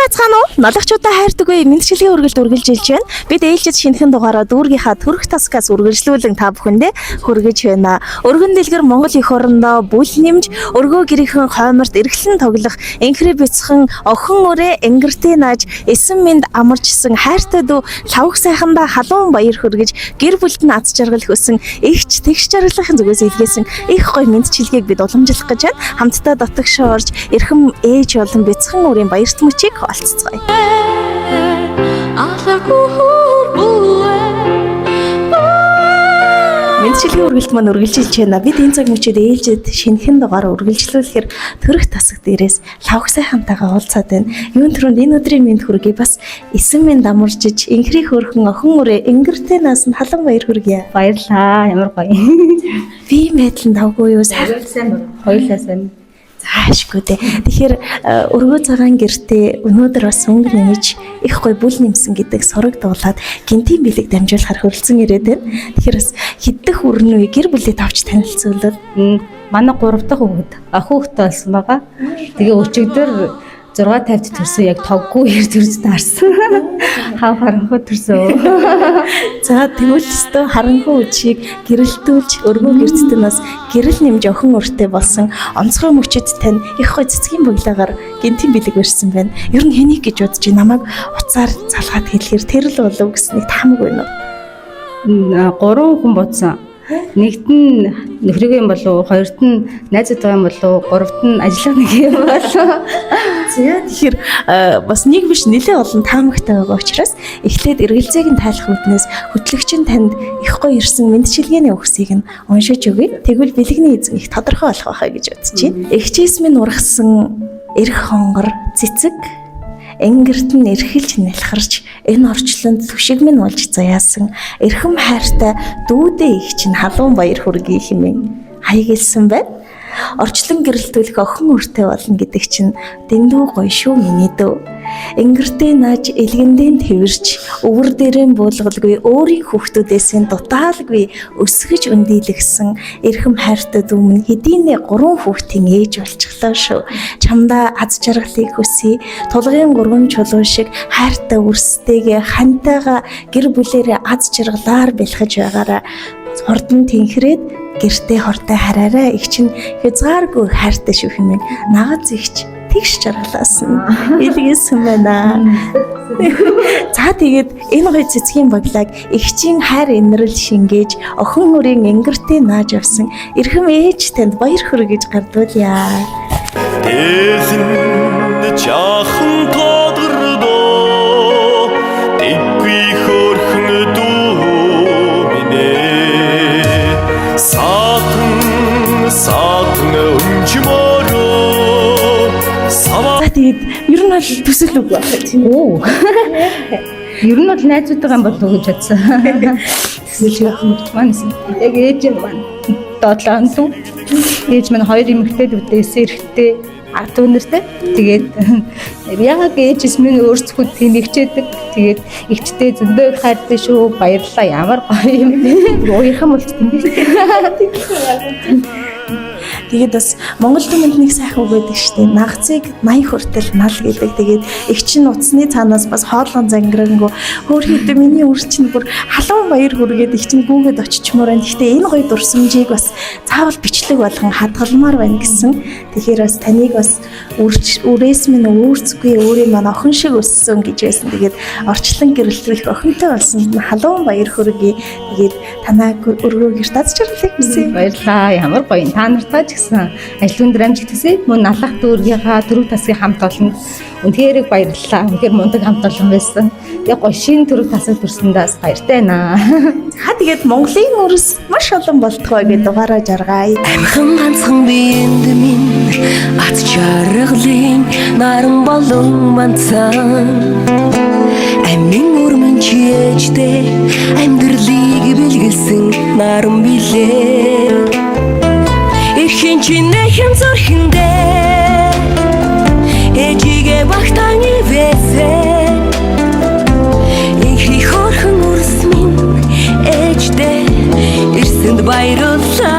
Сайн байцгаана уу? Ноологчудаа хайрдаг үе мэндчилгээ үргэлж үргэлжилж байна. Бид ээлжид шинэхэн дугаараа дүүргийнхаа төрөх тасгаас үргэлжлүүлэн та бүхэндээ хүргэж байна. Өргөн дэлгэр Монгол эх орондоо бүл нэмж, өргөө гэрийнхэн хойморт эргэлэн тоглох, энхрээ бяцхан охин өрөө энгэртээ нааж, эсэн минь амарчсан хайртай дүү лавх сайхандаа халуун баяр хүргэж, гэр бүлд нь аз жаргал хүсэн, эгч тэгш жаргалахын зүгээс илгээсэн их гоё мэндчилгээг бид уламжлах гэж байна. Хамтдаа дотогшоо орж, эрхэм ээж болон бяцхан өрийн баярт мөчийг олцоцгоё. Мэндчилгээний үргэлт маань үргэлжилж байна. Бид энэ цаг мөчид ээлжид шинэхэн дугаар үргэлжлүүлэхээр төрөх тасаг дээрээс лавх сайхантайгаа уулзаад байна. Юун түрүүнд энэ өдрийн мэнд хүргэе бас эсэн минь дамарчиж, инхрийн хөөрхөн охин өрөө энгэртэй наасанд халуун баяр хүргье. Баярлаа. Ямар гоё. Би юм байдал нь давгүй юу? Сайхан Сайн байна. Хоёулаа сайн. заашгүй дээ. Тэгэхээр өргөө цагаан гэртээ өнөөдөр бас өнгө нэмж их гой бүл нэмсэн гэдэг сураг дуулаад гинтийн бэлэг дамжуулахар хөрөлцөн ирээд байна. Тэгэхээр бас хиддэх өрнөө гэр бүлээ тавч танилцуулбал Манай 3 дахь хүүхэд охин хүүхэдтэй болсон байгаа. Тэгээ өчигдөр 6:50-д төрсөн, яг тоггүй хэр төрж таарсан. Хав харанхуй төрсөн. За, тэгвэл өстөө харанхуй үчиг гэрэлтүүлж өргөө гэрцтэй нас гэрэл нэмж охин өртөө болсон онцгой мөчид тань их гой цэцгийн бугилаагаар гинтийн бэлэг барьсан байна. Ер нь хэнийг гэж бодож байна? Намайг уцаар залгаад хэлэхээр тэр л болов гэснийг таамаг байна уу? 3 хүн бодсон. Нэгт нь нөхрөг юм болов, хоёрт нь найзууд байгаа юм болов, гуравт нь ажиллах нэг юм болов. За, тэгэхээр бас нэг биш, нэлээд олон таамагтай байгаа учраас эхлээд эргэлзээг нь тайлах үүднээс хөтлөгч нь танд их гоё ирсэн мэндчилгээний үгсийг нь уншиж өгье. Тэгвэл бэлэгний эзэн их тодорхой болох байхаа гэж бодож байна. Эгчээс минь ургасан эрх хонгор цэцэг энгэрт нь эрхэлж нялхарч энэ орчлонд түшиг минь болж заяасан эрхэм хайртай дүүдээ их чинь халуун баяр хүргэе хэмээн хаягэлсан байна. Орчлон гэрэлтүүлэх охин өртөө болно гэдэг чинь дэндүү гоё шүү, миний дүү. Энгэртээ нааж, элгэндээ тэрч, өвөр дээрэн буулгалгүй, өөрийн хүүхдүүдээсээ дутаалгүй өсгөж өндийлгсэн эрхэм хайртай дүү минь хэдийнэ гурван хүүхдийн ээж болчихлоо шүү. Чамдаа аз жаргалыг хүсье. Тулгын гурван чулуу шиг хайртай үрстэйгээ хантайгаа гэр бүлээрээ аз жаргалаар бэлхэж байгаараа хурдан тэнхрээд гэртээ хортой хараарай. Их чинь хязгааргүй хайртай шүү хэмээн нагаз ихч тэгш жаргалаас нь илгээсэн байна. За, тэгээд энэ гоё цэцгийн баглааг эгчийн хайр инрэл шингээж, охин өрийн энгэртээ нааж авсан эрхэм ээж танд баяр хүргэж гардуулъя. Дэлэн жаахан тодордоо Дэггүй хөөрхөн дүү минь ээ. Саатан саатан өнжмөрөө сава За, тэгээд ер нь бол төсөл үг байна, тийм үү? Оо. Ер нь бол найзуудтайгаа юм болов уу гэж бодсон. Тэгвэл яг хөвгт маань яг ээж маань доотлоо дүү. Ээж маань хоёр эмэгтэй дүүтэйс эрэгтэй ард түнэртэй. Тэгээд яг ээжс минь өөрсдөө тийм ихчээдэг. Тэгээд ихчтэй зөндөө их хайртай шүү. Баярлалаа. Ямар гоё юм. Уярхан болж тийм биш. Тэгээд бас Монгол түмэнд нэг сайхан үг байдаг шүү дээ. Нагцыг 80 хүртэл нал гэдэг. Тэгээд эх чинь утасны цаанаас бас хоолгон зангирангу хөөрхөдөө миний үр чинь бүр халуун баяр хүргээд эх чинь гүүгээд очичмоор байна. Гэхдээ энэ гоё дурсамжийг бас заавал бичлэг болгон хадгалмаар байна гэсэн. Тэгэхээр бас таныг бас үрч үрээс минь үүрцгүй өөрийн маань охин шиг өссөн гэж байсан. Тэгээд орчлон гэрэлтүүлэх охинтой болсон халуун баяр хүргэе. Тэгээд танаа өргөө гэрт аз жаргалыг хүсье. Баярлалаа. Ямар гоё. Та нартай ч гэсэн ажил өндөр амжилт хүсье. Мөн налах дүүргийнхаа төрөг тасгийн хамт олонд үнэхээр их баярлалаа. Үнэхээр мундаг хамт олон байсан. Яг гоё шинэ төрөг тасаг төрсөндөөс баяртай байна. За, тэгээд Монголын өрс маш олон болтгой гэдэг дугаараа жаргая. Амхан ганцхан биенд минь ат жаргалын наран болон манцан амин өрмөн чийжтэй амьдралыг бэлгэлсэн наран билээ. Эрхэн чинь нэхэн зүрхэндээ ээжигээ багтан ивэсэ. Инхри хөрхөн үрс минь ээжтэй ирсэнд баярлалаа.